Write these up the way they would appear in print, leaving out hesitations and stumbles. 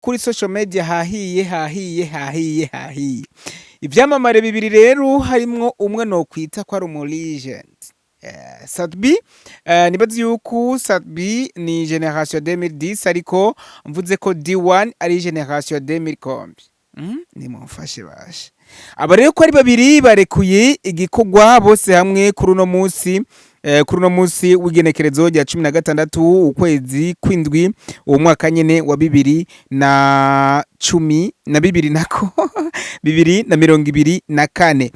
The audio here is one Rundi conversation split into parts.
Kuri social media hahiye, hahiye, hahiye, hahiye. Ivyamamare bibiri rero, harimwo umwe nokwita ko ari umu legend, Sat-B. Nibaza yuko Sat-B ni génération 2010, ariko mvuze ko D1 ari génération 2000 kombi. Nimumfashe bashe. Aba rero ko ari babiri barekuye igikorwa bose hamwe kuri uno munsi, kuri uno munsi w'igenekerezo rya 16 ukwezi kw'indwi, uwo mwaka nyene wa 2012, nako 2024.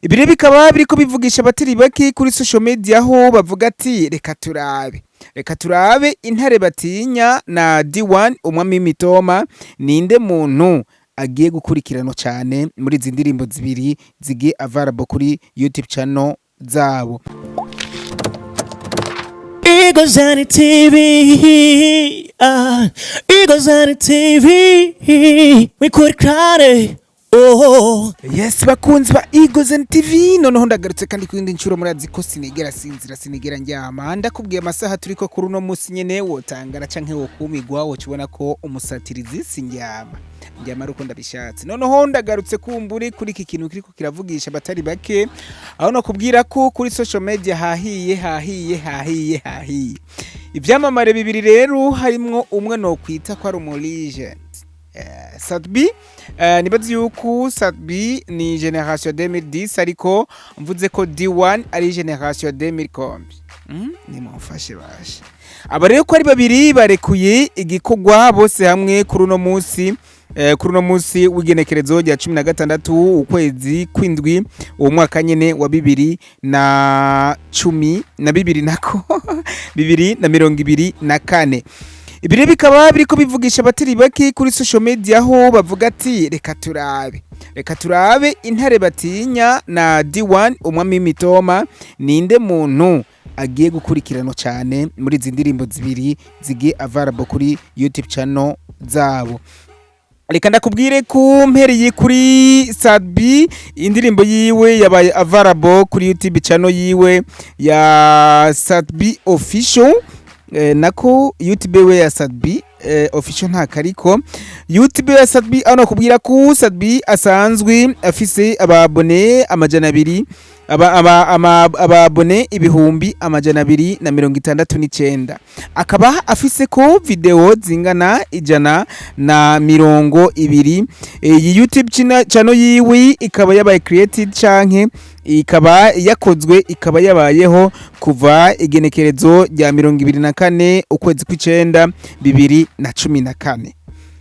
Ibi rero bikaba biriko bivugisha abatari bake kuri social media, aho bavuga ati: "Reka turabe, reka turabe intare batinya na D1 umwami w'imitoma, ninde muntu agiye gukurikiranwa cyane muri izi ndirimbo zibiri zigiye available kuri YouTube channel zabo?" Eagles on TV, ah, Eagles on TV, we could cry, oh. Yes, bakunzi ba Eagles TV, noneho ndagarutse kandi ku yindi nshuro. Murazi ko sinigera sinzira, sinigera ndyama. Ndakubwiye amasaha turiko kuri uno munsi nyene, wotangara canke wokumigwa, wocubona ko umusatirizi sindyama, ndyama ari uko ndabishatse. Noneho ndagarutse kumburi kuri iki kintu kiriko kiravugisha abatari bake, aho nakubwira ko kuri social media hahiye, hahiye, hahiye, hahiye. Ivyamamare bibiri rero, harimwo umwe nokwita ko ari umu legend, Sat-B. Nibaza yuko Sat-B ni génération 2010, ariko mvuze ko D1 ari génération 2000 kombi. Nimumfashe bashe. Aba rero ko ari babiri barekuye igikorwa bose hamwe kuri uno munsi, kuri uno munsi w'igenekerezo rya 16 ukwezi kw'indwi, uwo mwaka nyene wa 2012, nako 2024. Ibi rero bikaba biriko bivugisha abatari bake kuri social media, aho bavuga ati: "Reka turabe, reka turabe intare batinya na D1 umwami w'imitoma, ninde muntu agiye gukurikiranwa cyane muri izi ndirimbo zibiri zigiye available kuri YouTube channel zabo?" Reka ndakubwire ko mpereye kuri Sat-B, indirimbo yiwe yabaye available kuri YouTube channel yiwe ya Sat-B Official, nako YouTube we ya Sat-B Official ntakariko. YouTube ya Sat-B, aho nakubwira ko Sat-B asanzwe afise aba abonnés 200, aba abonnés 269,000, akaba afise ko video zingana 120. Iyi YouTube channel yiwe ikaba yabaye created canke ikaba yakozwe, ikaba yabayeho kuva igenekerezo rya 24 ukwezi kw'icenda 2014.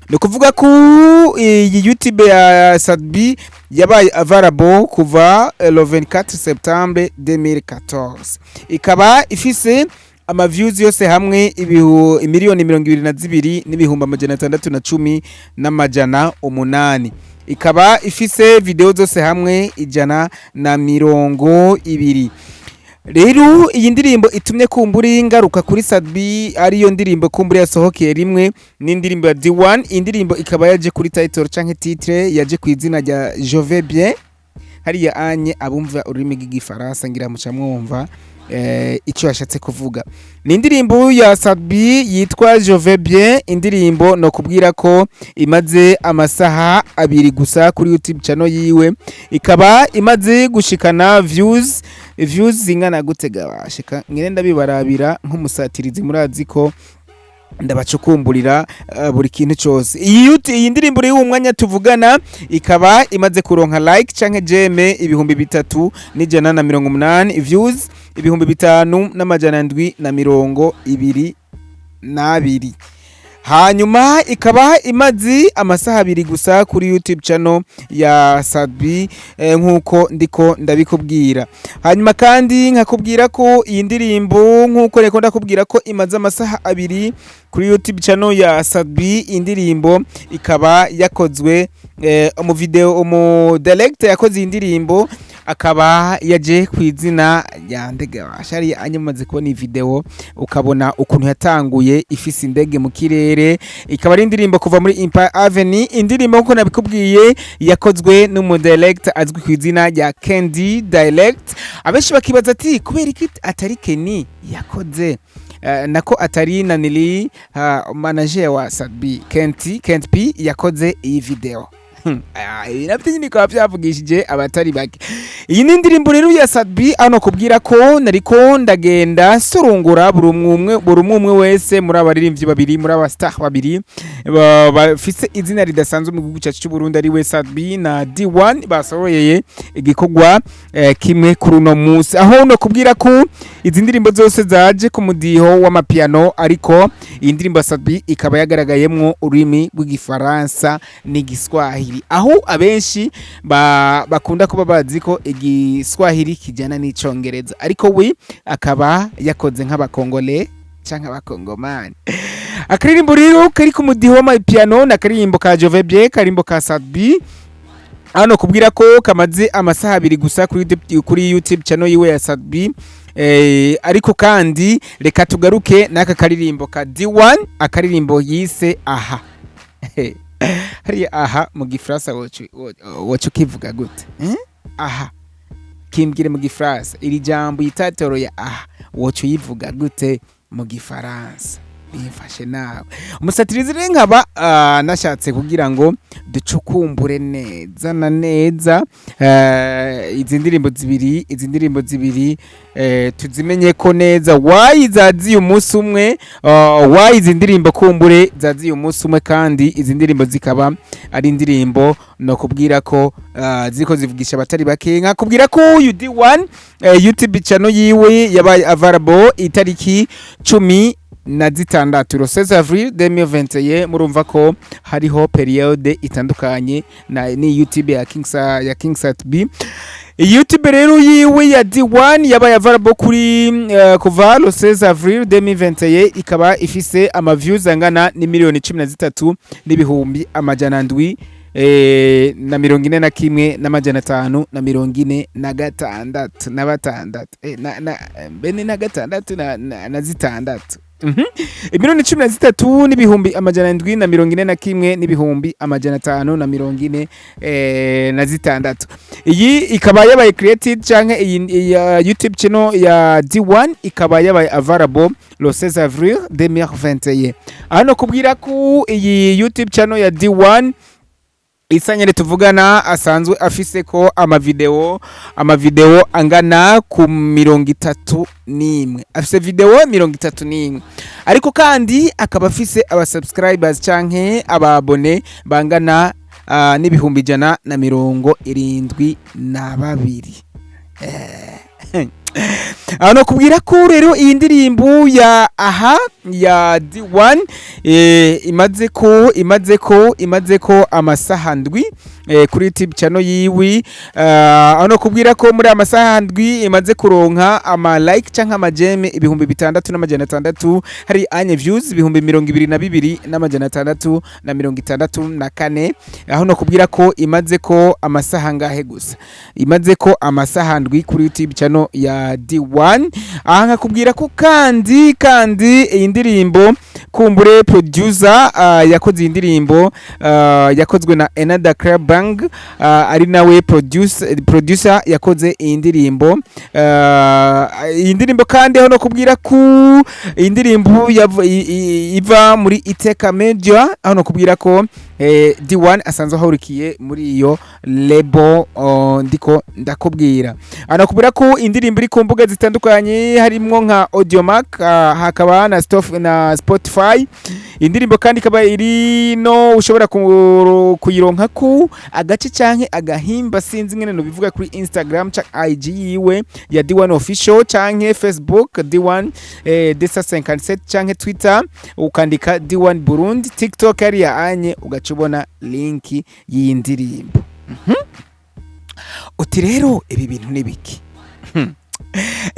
Ni ukuvuga ko iyi YouTube ya Sat-B yabaye available kuva le 24 septembre 2014, ikaba ifise ama views yose hamwe 22 n'ibihumbi 610,800, ikaba ifise video zose hamwe 120. Rero iyi ndirimbo itumye kumbura ingaruka kuri Sat-B, ariyo ndirimbo kumbura yasohokeye rimwe n'indirimbo ya D1. Indirimbo ikaba yaje kuri title canke titre, yaje ku izina rya Je vais bien. Hariya anye abumva ururimi rw'igifaransa ngira muca mwumva icyo yashatse kuvuga. Ni indirimbo ya Sat-B yitwa Je vais bien, indirimbo no kubwira ko imaze amasaha 2 gusa kuri YouTube channel yiwe, ikaba imaze gushikana views zingana gute gabashika ngene ndabibarabira nk'umusatirizi. Murazi ko ndabacukumburira buri kintu cyose. Iyi ndirimbo iri umwanya tuvugana ikaba imaze kuronka like canke j'aime 3180, views 5722, hanyuma ikaba imaze amasaha 2 gusa kuri YouTube channel ya Sat-B, nk'uko ndiko ndabikubwira. Hanyuma kandi nkakubwira ko iyi ndirimbo, nk'uko reko ndakubwira ko imaze amasaha 2 kuri YouTube channel ya Sat-B, indirimbo ikaba yakozwe mu video, umu director yakoze iyi ndirimbo akaba yaje ku izina rya Ndege. Washari anyamaze kubona iyi video, ukabona ukuntu yatanguye ifise indege mu kirere. Ikaba ari indirimbo kuva muri Empire Avenue, indirimbo nkuko nabikubwiye yakozwe n'umu director azwi ku izina rya Candy Direct. Abenshi bakibaza ati: "Kubera iki atari Kenny yakoze?" nako atari nanili manager wa Sat-B, Kent P yakoze iyi video. Ibi navyo nyine bikaba vyavugishije abatari bake. Iyi ni indirimbo rero ya Sat-B, ano kubwira ko nariko ndagenda surungura buri umwe umwe wese muri abaririmbyi babiri, muri aba star babiri bafise izina ridasanzwe mu gihugu cyacu cy'u Burundi, ari we Sat-B na D1, basohoyeye igikorwa kimwe kuri uno munsi, aho no kubwira ko izi ndirimbo zose zaje ku mudiho w'amapiano, ariko iyi ndirimbo ya Sat-B ikaba yagaragayemwo ururimi rw'Igifaransa n'Igiswahili, aho abenshi bakunda kuba bazi ko Igiswahili kijyana n'Icongereza, ariko we akaba yakoze nk'Abakongole canke Abakongomani. Akaririmbo rero kari ku mudiho w'amapiano ni akaririmbo ka Je vais bien, karimbo ka Sat-B, hano kubwira ko kamaze amasaha 2 gusa kuri YouTube channel yiwe ya Sat-B. Ariko kandi reka tugaruke n'aka karirimbo ka D1, akaririmbo yise Aha. Hariya aha mu Gifaransa wocu kivuga gute, eh? Aha kimbwire mu Gifaransa, iri jambo itatoro ya aha wocu uyivuga gute mu Gifaransa? Bimfashe nawe umusatirizi rero, nkaba nashatse kugira ngo ducukumbure neza na neza izi ndirimbo zibiri tuzimenye ko neza wayi zaziye umunsi umwe, wayi izi ndirimbo kumbure zaziye umunsi umwe, kandi izi ndirimbo zikaba ari indirimbo no kubwira ko ziriko zivugisha abatari bake. Nkakubwira ko uyu D1 YouTube channel yiwe yabaye available itariki 16, le 16 avril 2021. Murumva ko hariho période itandukanye na ni YouTube ya King Sat B. YouTube rero yiwe ya D1 yabaye available kuri kuva le 16 avril 2021, ikaba ifise ama views angana ni miliyoni 13 n'ibihumbi 741 546 na batandatu, na bene na gatandatu na zitandatu. 13 n'ibihumbi 741 n'ibihumbi 546. Iyi ikaba yabaye created, canke iyi YouTube channel ya D1 ikaba yabaye available le 16 avril 2021. Hano kubwira ko iyi YouTube channel ya D1 isanyere tuvugana asanzwe afise ko amavideo angana ku 31, afise video 31, ariko kandi akaba afise aba subscribers canke ababone bangana n'172,000. Aho kubwira ko rero iyi ndirimbo ya Aha ya D1 imaze ko amasaha 7 kuri YouTube channel yiwe. Aho kubwira ko muri amasaha 7 imaze kuronka ama like canke ama j'aime 6600, hari anye views 22,664. Aho no kubwira ko imaze ko amasaha ngahe gusa? Imaze ko amasaha 7 kuri YouTube channel ya D1. Aha nkakubwira ko kandi iyi ndirimbo kumbure producer yakoze iyi ndirimbo yakozwe na Enada Club Bang, ari nawe producer yakoze iyi ndirimbo. Iyi ndirimbo kandi aho no kubwira ko iyi ndirimbo iva muri Iteka Media, aho no kubwira ko D1 asanzwe ahurikiye muri iyo label. Ndiko ndakubwira, anakubwira ko indirimbo iri ku mbuga zitandukanye, harimwo nka Audiomack, hakaba na Spotify. Indirimbo kandi ikaba iri no ushobora kuyironka ku agace canke agahimba, sinzi ngene no bivuga, kuri Instagram ca IG yiwe ya D1 Official, canke Facebook D1 Desa 57, canke Twitter ukandika D1 Burundi, TikTok ari ya anye ugaca ubona link y'iyi ndirimbo. Uti rero ibi bintu ni biki?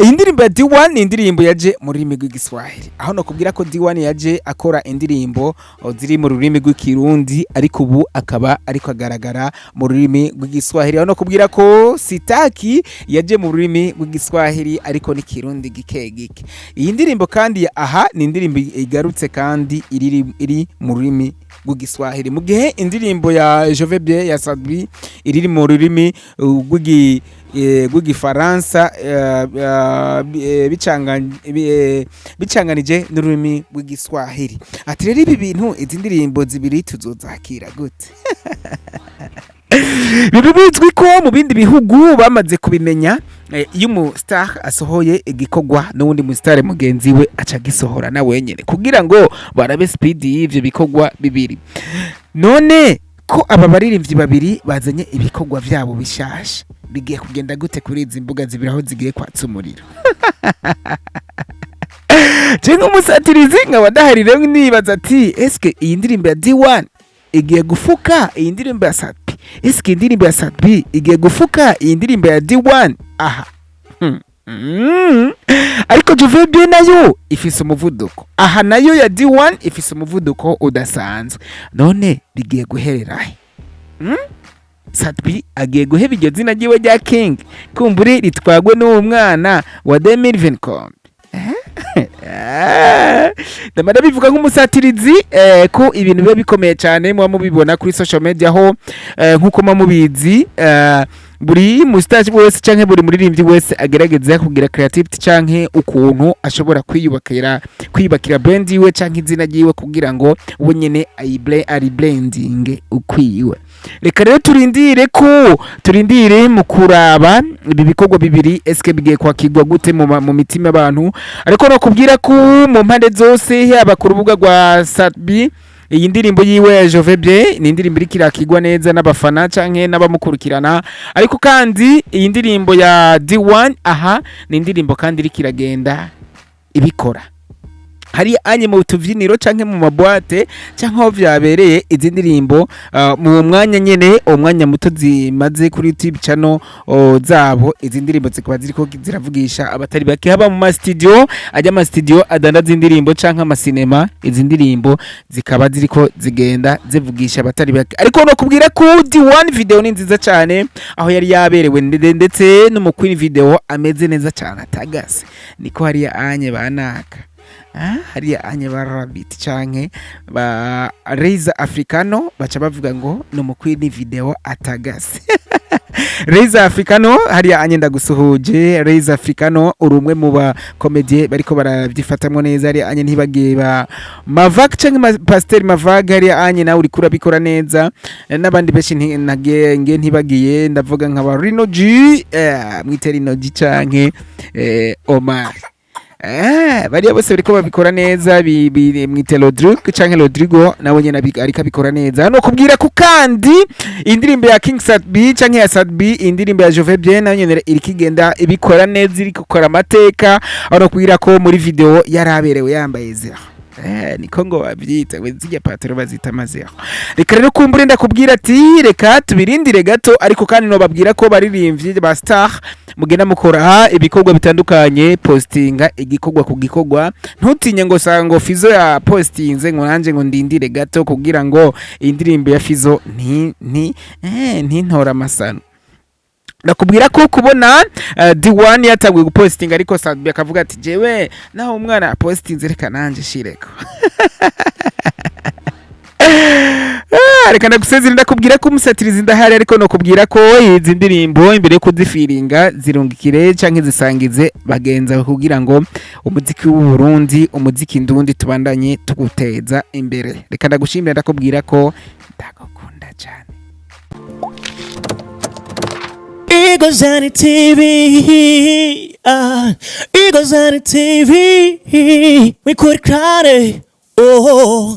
Iyi ndirimbo ya D1 ni indirimbo yaje mu rurimi rw'Igiswahili, aho nakubwira ko D1 yaje akora indirimbo ziri mu rurimi rw'Ikirundi, ariko ubu akaba ariko agaragara mu rurimi rw'Igiswahili, aho nakubwira ko Sitaki yaje mu rurimi rw'Igiswahili ariko n'Ikirundi gike gike. Iyi ndirimbo kandi ya Aha ni indirimbo igarutse kandi iri mu rurimi. rw'igiswahili, mu gihe indirimbo ya Je vais bien ya Sat-B iri mu rurimi rw'igifaransa bicanganije n'ururimi rw'igiswahili. Ati rero ibi bintu, izi ndirimbo zibiri tuzozakira gute? Biba bizwi ko mu bindi bihugu bamaze kubimenya, iyo umu star asohoye igikorwa n'uwundi mu star mugenzi we aca agisohora na wenyene kugira ngo barabe speed y'ivyo bikorwa bibiri. None ko aba baririmbyi babiri bazanye ibikorwa vyabo bishasha, bigiye kugenda gute kuri izi mbuga zibiri aho zigiye kwatsa umuriro? Je nk'umusatirizi nkaba ndahari rero nibaza ati: eske iyi ndirimbo ya D1 igiye gufuka iyi ndirimbo ya Sat-B? Eske indirimbo ya Sat-B igiye gufuka iyi ndirimbo ya D1 aha? Ariko Je vais bien nayo ifise umuvuduko aha, nayo ya D1 ifise umuvuduko udasanzwe. None bigiye guherera he? Sat-B agiye guheba iryo zina ryiwe rya King, kumburi ritwagwe n'uwo mwana wa 2024. Ndamara bivuga nk'umusatirizi ko ibintu biba bikomeye cyane, muba mubibona kuri social media ho nk'uko muba mubizi, buri mustar wese canke buri muririmbyi wese agerageza kugira creativity canke ukuntu ashobora kwiyubakira brand yiwe canke izina ryiwe kugira ngo we nyene ayible ari branding ukwiwe. Reka rero turindire ko turindire mu kuraba ibi bikorwa bibiri, eske bigiye kwakirwa gute mu mitima y'abantu. Ariko no kubwira ko mu mpande zose, yaba ku rubuga rwa Sat-B, iyi ndirimbo yiwe ya Je vais bien ni indirimbo iriko irakirwa neza n'abafana canke n'abamukurikirana, ariko kandi iyi ndirimbo ya D1 aha ni indirimbo kandi iriko iragenda ibikora hari anye mu tuvyiniro canke mu ma boîtes canke aho vyabereye izi ndirimbo mu mwanya nyene, umwanya muto zimaze kuri YouTube channel zabo, izi ndirimbo zikaba ziriko ziravugisha abatari bake, haba mu ma studio ajya, ama studio adandaza indirimbo canke amasinema, izi ndirimbo zikaba ziriko zigenda zivugisha abatari bake. Ariko no kubwira ko D1 video ni nziza cyane, aho yari yaberewe ndetse n'umukwini video ameze neza cyane atagase, niko hariya anye banaka. Hariya anye ba Rabbit canke ba Reiza Africano baca bavuga ngo ni umukwini video atagase. Reiza Africano hariya anye, ndagusuhuje Reiza Africano, uri umwe mu ba comédien bariko baravyifatamwo neza hariya anye. Ntibagiye ba Mavag canke Pasteur Mavag hariya anye, nawe uriko urabikora neza. N'abandi benshi ntagiye nge ntibagiye, ndavuga nka ba Rino G, mwite Rino G canke Omar. Bariya bose bariko babikora neza, mwite Rodrigo canke Rodrigo, nawe nyene ariko abikora neza. Hano kubwira ko kandi indirimbo ya King Sat-B canke ya Sat-B, indirimbo ya Je vais bien, nayo nyene iriko igenda ibikora neza, iriko ikora amateka. Hano kubwira ko muri video yaraberewe yambaye zero. Niko ngo bavyita ngo zirya pataro bazita amazero. Reka rero kumbure ndakubwira ati reka tubirindire gato, ariko kandi nobabwira ko baririmbyi ba star mugenda mukora ibikorwa bitandukanye, postinga igikorwa ku gikorwa, ntutinye ngo sanga ngo Fizo ya postinze ngo nanje ngo ndindire gato kugira ngo indirimbo ya Fizo nti nti ntintora amasano. Nakubwira ko kubona D1 yatanguye gupostinga, ariko Sat-B akavuga ati jewe naho umwana apostinze reka nanje shireko. Reka ndagusezera, ndakubwira ko umusatirizi ndahari, ariko nokubwira ko izi ndirimbo imbere yo kuzifiringa zirungikire canke zisangize bagenza kugira ngo umuziki w'u Burundi, umuziki ndundi, tubandanye tuguteza imbere. Reka ndagushimira, ndakubwira ko ndagukunda cyane. Eagles on TV, Eagles on TV, we could cry, oh.